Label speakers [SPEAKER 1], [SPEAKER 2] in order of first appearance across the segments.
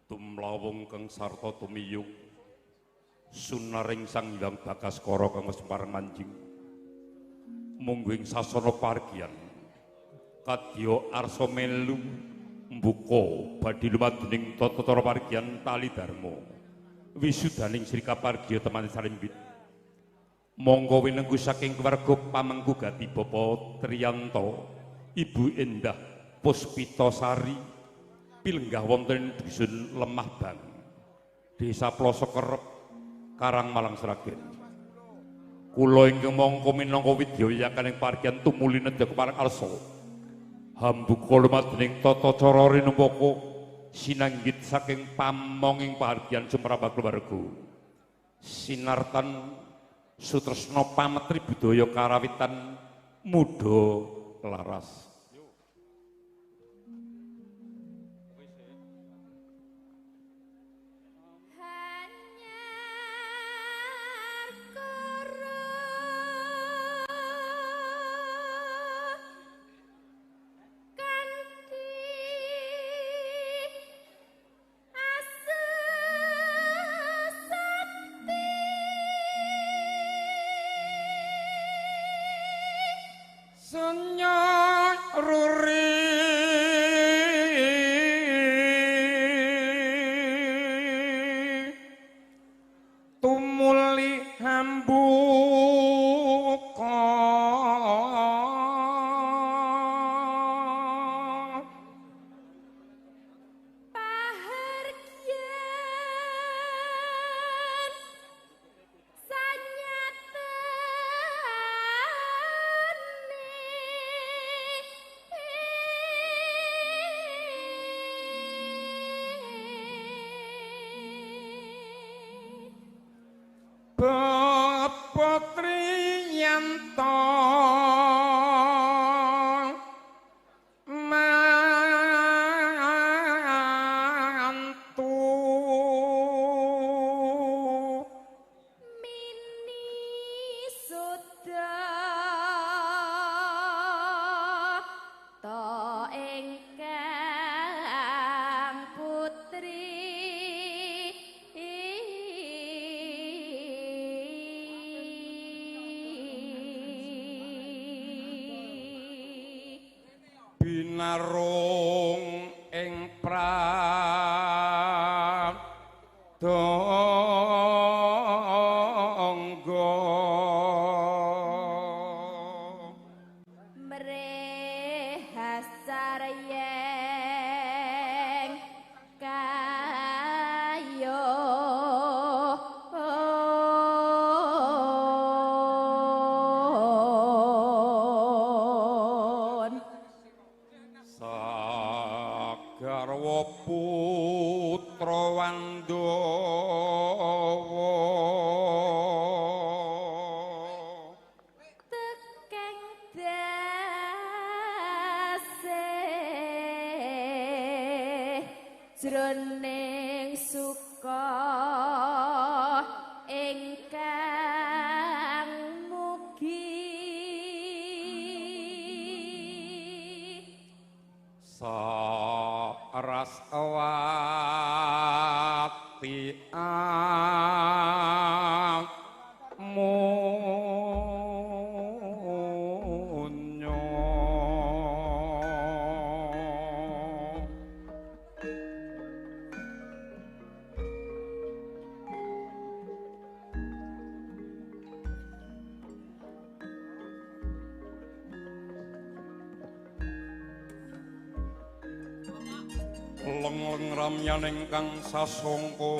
[SPEAKER 1] Tumlawung kang sarta tumiyung sunaring Sang Hyang Bagaskara kang wis pareng manjing. Mungguh ing sasana pargian kadya arsa melu mbuka badhe lumaduning tata cara pargian tali dharma wisudaning Sri Kapargiya Temane Sarimbit. Monggo winengku saking keluarga pamengku gati Bapak Triyanto, Ibu Endah Puspitasari, pilenggah wonten dusun Lemah Bang, Desa Plosokerep, Karang Malang Sragen. Kula ingkang mangka minangka widyayakaning pargian tumuli nedha kepareng arsa. Hambuka lumadening tata cara rinumpaka sinanggit saking pamonging pahargyan sumrambah keluarga. Sinartan sutresna pametri budaya karawitan muda laras. Binarung ing pradangga
[SPEAKER 2] mrehasar yeng kayo
[SPEAKER 1] garwa putra Wandawa
[SPEAKER 2] tekeng dase jroning suka ingkang mugi
[SPEAKER 1] Saraswati amunyo leng-leng ramyan ingkang sasongko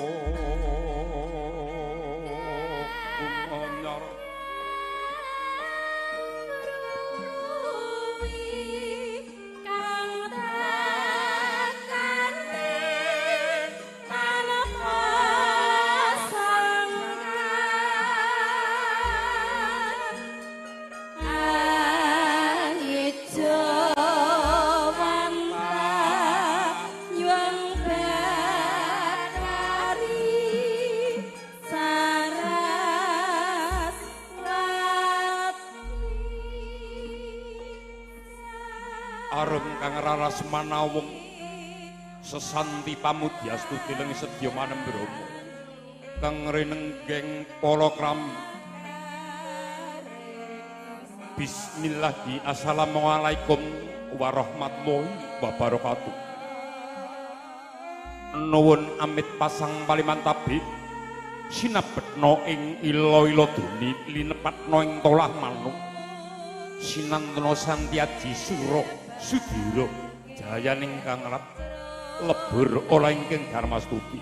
[SPEAKER 1] kumanyar
[SPEAKER 2] kang tekane tanpa sangkan angejo
[SPEAKER 1] arum kang raras manawung Sesanti pamudyastuti leng sedya manembrama kang rinenggeng palakrami. Bismillahi assalamualaikum warahmatullahi wabarakatuh. Nuwun amit pasang paliman tabi sinabetna ing ila-ila duni linepatna ing tolah manuk sinantana santiaji sura sudira jayaning kang rat lebur ola ingkang dharmastuti.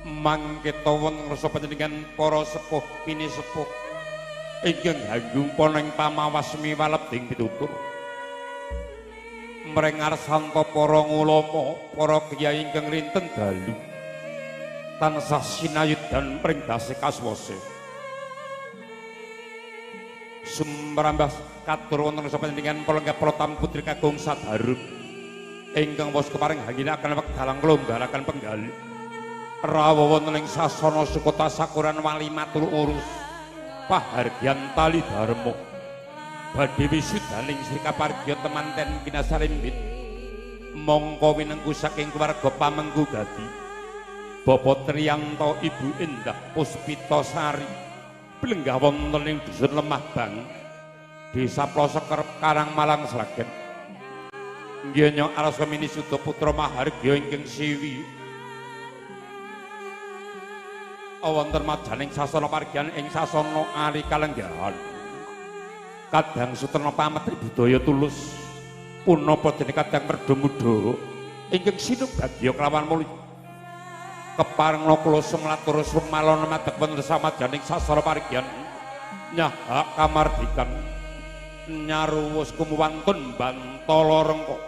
[SPEAKER 1] Mangketa wonten ngrasa panjenengan para sepuh pinisepuh ingkang hanggung ing pamawas miwalebding pitutur mring ngarsanta para ulama para kyai ingkang rinten dalu tansah sinayudan mring dase kaswasa. Sumrambah katur wonten ngrasa panjenengan para tamu putri kakung sadaruk ingkang wos kepareng hangginaken wekdalang klonggaraken penggalih rawuh wonten ing sasana sukota sakuran wali matul urus pahargyan tali dharma badhe wisudaning Sri Kapargya temanten kinasarimbit mongko winengku saking keluarga pamengku gadi Bapak Triyanto Ibu Endah Puspitasari blenggah wonten ing dusun Lemah Bang Desa Plosokerep Karang Malang Sragen. Nggih arsa minisuda putra mahargya ingkang siwi wonten majaning sasana pargyan ing sasana ari kalenggahan kadang sutrana pametri budaya tulus punapa dene kadang merdha muda ingkang sinubagya kelawan mulya keparengna kula sumlatur sumalana madeg wonten samajaning sasana pargyan nyahak kamardikan nyaruwus kumuwantun bantala rengka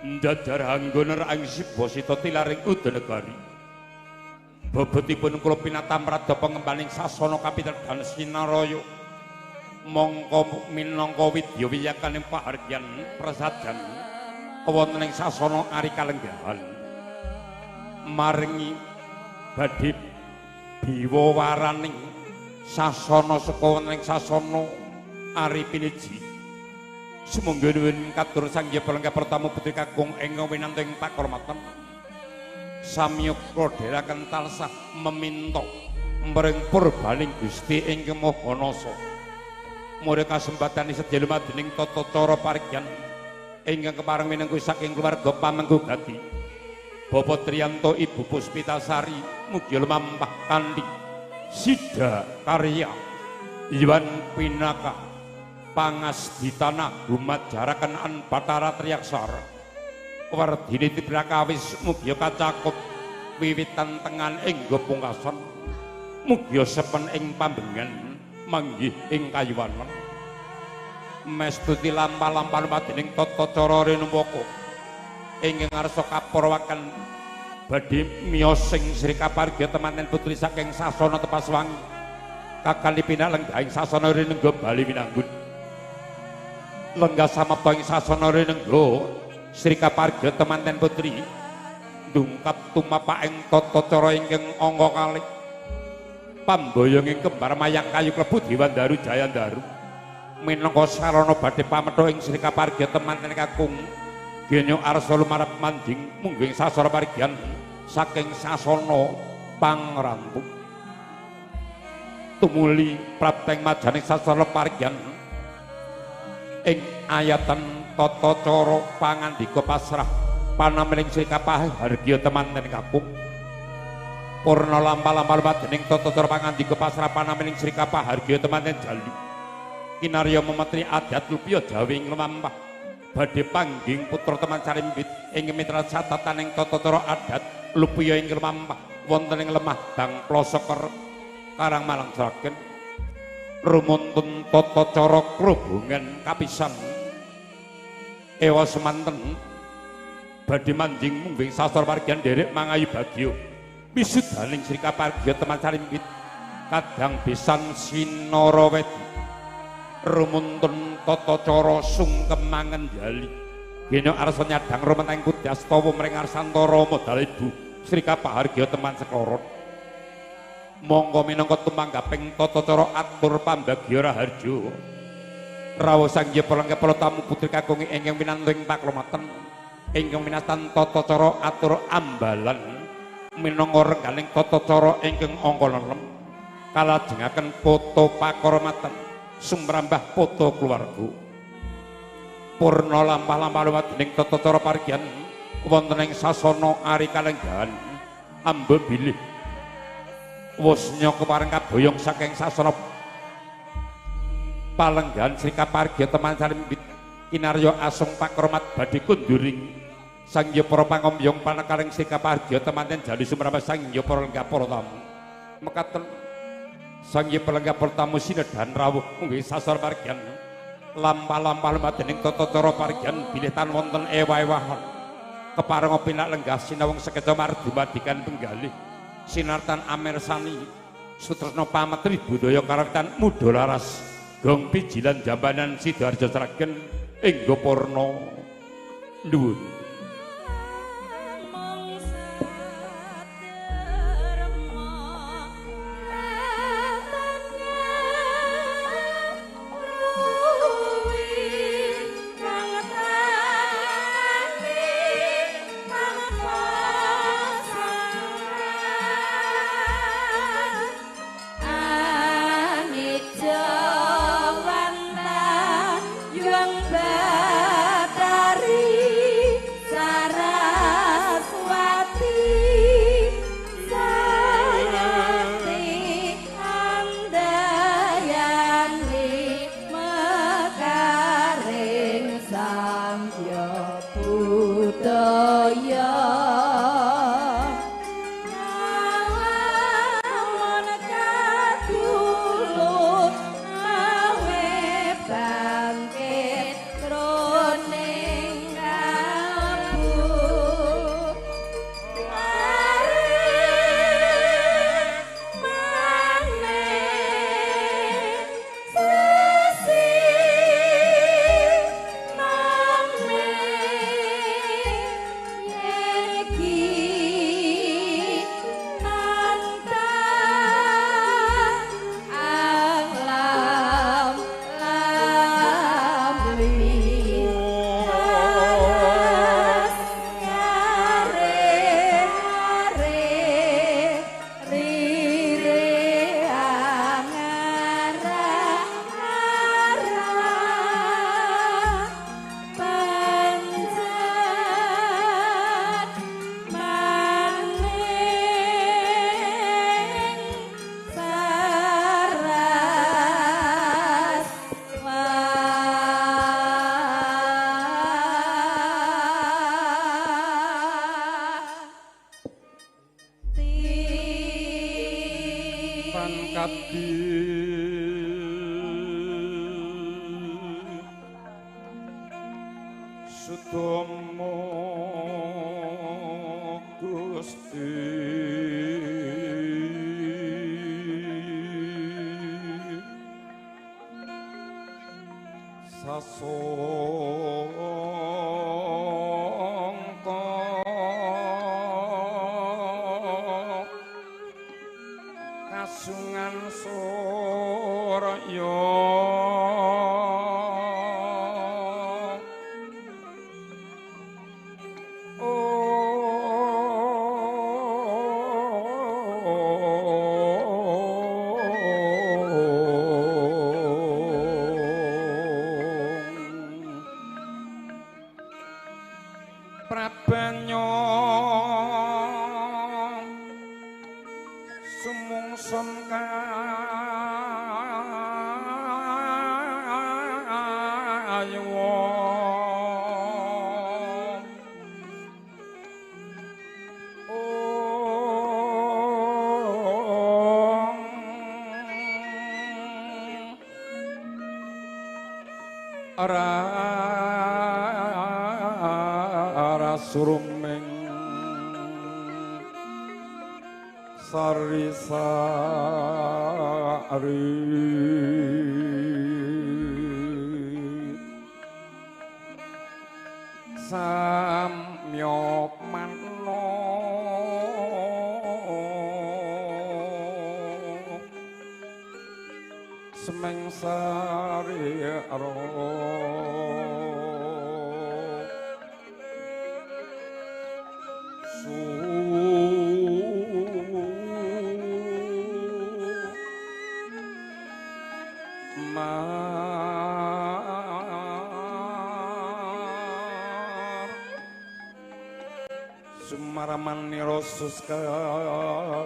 [SPEAKER 1] njajar hanggoner ing sibasita tilaring udanegari. Bobotipun kula pinatam rada pengembaning sasana kapitredan sinaraya mongko minangka widya wiyakaning pahargyan prasajan wonten ing sasana ari kalenggahan maringi badhe biwa waraning sasana seka wonten ing sasana ari piniji. Sumangga nuwun katur Sang Hyang Palengka Pertamu putri kakung ingkang winantu ing pakurmatan samya kula dherekaken tansah meminta mring purbaning Gusti ingkang Maha Nasa. Muria kasempatan sedya lumadening tata cara parigyan ingkang kepareng minangka saking keluarga pamengku gati Bapak Triyanto Ibu Puspitasari mugi lumampah kanthi sida karya Iwan Pinaka pangasditana gumajaraken an Bathara Triaksara wardine tiprakawis mugi kacakup wiwitan tengan ing pungkasan mugi sepen ing pambengan manggih ing kayuwanan mestuti lampah-lampah lumadening tata cara renuwaka ingkang ngarsa kapurwaken badhe miyos sing Sri Kapargya temanten putri saking sasana Tepaswangi kakali pinalenggah ing sasana Rinengga Bali Winanggun lenggah samapta ing sasana Rinengga Sri Kapargya temanten putri ndungkap tumapak ing tata cara ingkang angka kalih pamboyong ing kembar mayang kayu klebu Dewandaru Jayandaru minangka sarana badhe pametho ing Sri Kapargya temanten kakung Genyo arsa lumarep manjing mungging sasana parigyan saking sasana pangrantu tumuli prapteng majaning sasana parigyan ing ayatan tata cara pangandika pasrah panamening Sri Kapargya temanten kakung purna lampah-lampah lumadening tata cara pangandika pasrah panamening Sri Kapargya temanten jalu kinarya memetri adat lupiya jawi ing lumampah badhe pangging putra teman sarimbit ing mitra catatan ing tata cara adat lupiya ing lumampah wonten ing lemah Bang Plosoker Karang Malang Sragen rumuntun tata cara krubungan kapisan ewa semanten badhe manjing mungging sastra pargyan nderek mangayu bagya wisudaning Sri Kapargya teman sarimbit kadang besan sinarawedi rumuntun tata cara sungkemangen jali gena arsa nyadang rumeteng kudastawa mring arsantara modal ibu Sri Kapargya teman sekoron monggo minangka tumanggaping tata cara atur pambagya raharja rawuh Sang Hyang Palengka tamu putri kakung ingkang winantu ing paklomatan Ingkang winastan tata cara atur ambalan minangka rengganing tata cara ingkang angka 6 kalajengaken foto pakaromatan sumrambah foto keluarga. Purna lampah-lampah lumadening tata cara pargian wonten ing sasana ari kalenggahan amba bilih wusnya kepareng kaboyong saking sasana palenggahan Sri Kapargya teman salimbit kinarya asung pakromat badhe kunduring sang ya para pangombyong panekaring Sri Kapargya temanten jali sumrambah sang ya para lenggah para tamu. Mekaten sang ya para lenggah para tamu sinedhan rawuh nggih sasana pargian lampah-lampah lumadening tata cara pargian bilih tan wonten ewa-ewahan kepareng pinak lenggah sinawung sekeca mardumadikan penggalih sinartan amersani sutresna pametri budaya karawitan muda laras gong pijilan jambanan Sidoarjo Sragen inggo purna nuwun. Sutomo Gusti sasongko kasungan surya Prabanyo sumungsum kayuwa ong surumeng sari sari samyok mano semeng sari ro. Sumar Sumaramanira Suskanta.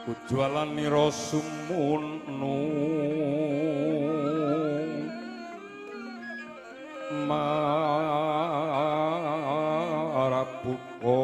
[SPEAKER 1] Ujalanira sumunu marabuka